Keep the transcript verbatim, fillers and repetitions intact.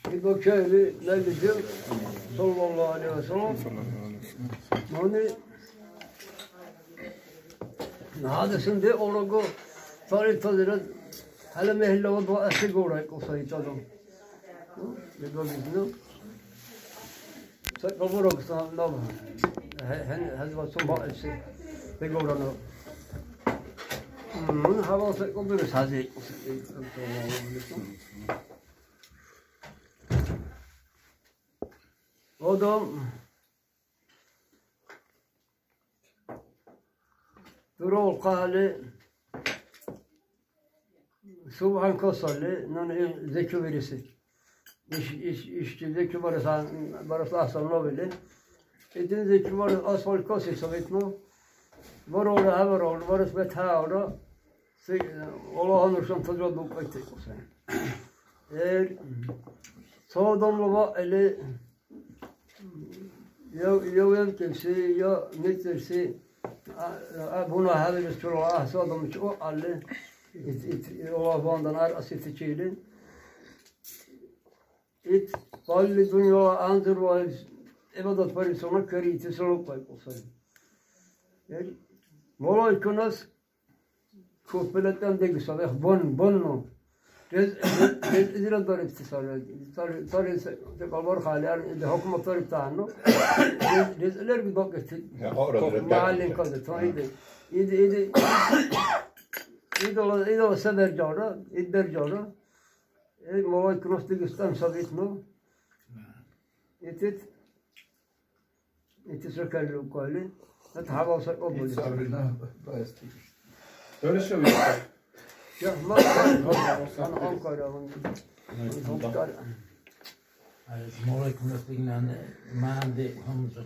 Ибокчаеви лайлизив, саллаллаху алейхи ва саллям. Нуни хӀядисунде орого цархӀилтазирад гьала мехӀилла ва дугӀаси гурай кӀусай цадам. Ибокизну. Сакабураг санаб. Хе-, хен-, хезва сумба эси. Бегурана. Мгм, хавал сакабураг сази. Адам дурул хъали субхӀян касалли, нуни зикру бириси. Иш, иш, ишди зикру барес, барес асал нобили. Итин зикру барес асал каси сабитну. Барора, хабарора, барес бетаора. Си, Аллагьу нушан тажаддукьайти каси. Эр, цадамла ва или, я, я вебкӀибси, я мицӀирси, а, а, бунагь хӀебирес чула гӀяхӀси адамличи укьалли, ит, ит, Аллагь бандан аркьясити чили, ит балли дунъяла анзур ва гӀибадат барибси сунна кариити сулукъбай кӀусай. Эр, малайкунас Купила тӀем дигуса вегӀ бун, бунну. Рез-, рез-, резкьизира дарибти сари. Сари, сари се-, секӀал бархали, ар, иди хӀукумат дарибтану. Рез-, рез-, лерги бакӀибти. Я, гӀура директор. МугӀяллим калди, то иди. Иди, иди. Идала, идала се бержавра, ид бержавра. Эй, малайкунас дигуса тӀем сабитну. Итит. Ити сакали укали, это хавал сакал будет. Ицабина, басти. Хорошо, я. Я, ма, ма, ма, ма, ма, ма, ма, ма, ма. Ай, малайкунас дигнани, манди, хамза.